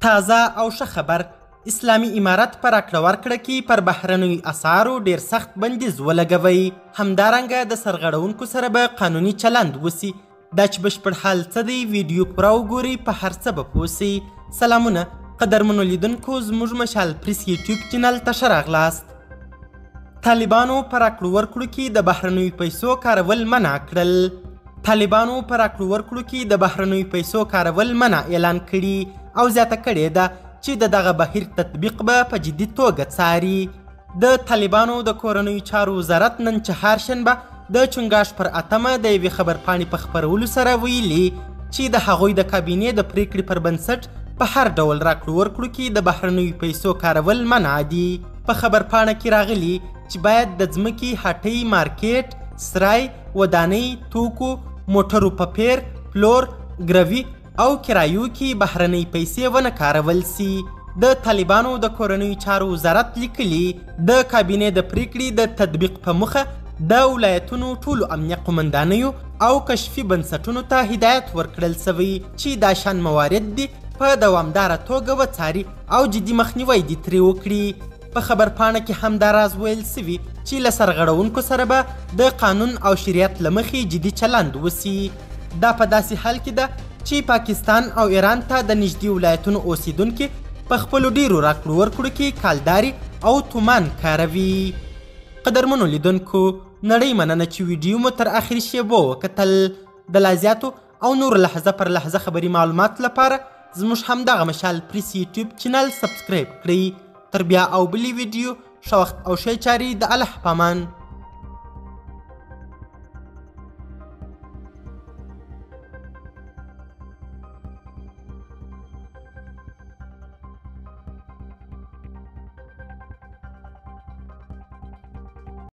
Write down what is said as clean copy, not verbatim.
تازه او ښه خبر، اسلامي امارت په راکړه ورکړه کې پر بهرنیو اسعارو ډیر سخت بندیز ولګوي. همدارنګه د سرغړونکو سره به قانوني چلند وسي. دا چې بشپړ حال څه دی، ویډیو پوره وګورئ، په هر څه به پوه سئ. سلامونه قدرمنو لیدونکو، زموږ مشال پریس یوټیوب چینل ته ښه راغلاست. طالبانو په راکړو ورکړو کې د بهرنیو پیسو کارول منع کړل. طالبانو په راکړو ورکړو کې د بهرنیو پیسو کارول منع اعلان کړي او زیاته کړې ده چې د دغه بهیر تطبیق به په جدي توګه څاري. د طالبانو د کورنیو چارو وزارت نن چهارشنبه د چنګاښ پر 8 د یوې خبرپاڼې په خپرولو سره ویلي چې د هغوی د کابینې د پریکړې پر بنسټ په هر ډول راکړو ورکړو کې د بهرنیو پیسو کارول منع دي. په خبرپاڼه کې راغلي چې باید د ځمکې، هټۍ، مارکیټ، سرای، ودانۍ، توکو، موټرو په پیر، پلور، ګروي او کرایو کې بهرنۍ پیسې ونه کارول سي. د طالبانو د کورنیو چارو وزارت لیکلي، د کابینې د پریکړې د تطبیق په موخه د ولایتونو ټولو امنیه قومندانیو او کشفي بنسټونو ته هدایت ورکړل سوی چې دا شان موارد دي په دوامداره توګه وڅاري او جدي مخنیوی دې ترې وکړي. په خبرپاڼه کې همداراز ویل سوي چې له سرغړونکو سره به د قانون او شریعت له مخې جدي چلند وسي. دا په داسې حال کې ده چې پاکستان او ایران ته د نږدې ولایتونو اوسیدونکي په خپلو ډیرو راکړو ورکړو کې کالداري او تومان کاروي. قدرمنو لیدونکو، نړۍ مننه چې ویډیو مو تر آخري شیبو وکتل. د لا زیاتو او نورو لحظه پر لحظه خبري معلومات لپاره زموږ همدغه مشال پریس یوټیوب چینل سبسکرایب کړئ. تر بیا او بلې ویډیو، ښه وخت او ښې چارې د الله پامان.